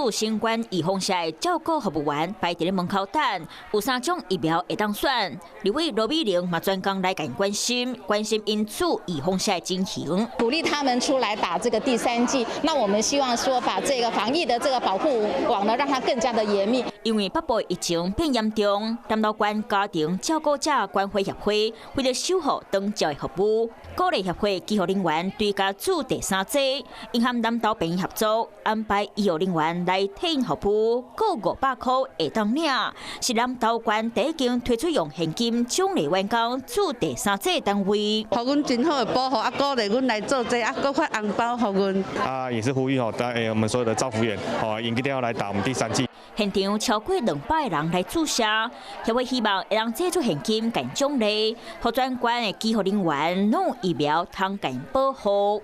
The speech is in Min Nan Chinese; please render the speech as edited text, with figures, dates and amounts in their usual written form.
主新冠預防射的照顧服務員排佇咧門口等，有三種疫苗會當選。立委羅美玲嘛專工來共𪜶關心，關心𪜶注預防射的情形，鼓勵他們出來打這個第三劑。那我們希望說，把這個防疫的這個保護網呢，讓它更加的嚴密。因為北部疫情變嚴重，南投縣家庭照顧者關懷協會為了守護長照的服務，鼓勵協會醫護人員追加注第三劑，𪜶和南投病院合作安排醫護人員來替𪜶服務，各500箍會當領，是南投縣第一間推出用現金獎勵員工注第三劑的單位。予阮真好的保護，啊鼓勵阮來做這個，啊閣發紅包予阮。啊，也是呼籲吼，大我們所有的照服員，吼，一定要來打我們第三劑。現場超過200個人來注射，協會希望會當祭出現金共獎勵，予全縣的醫護人員攏有疫苗通共保護。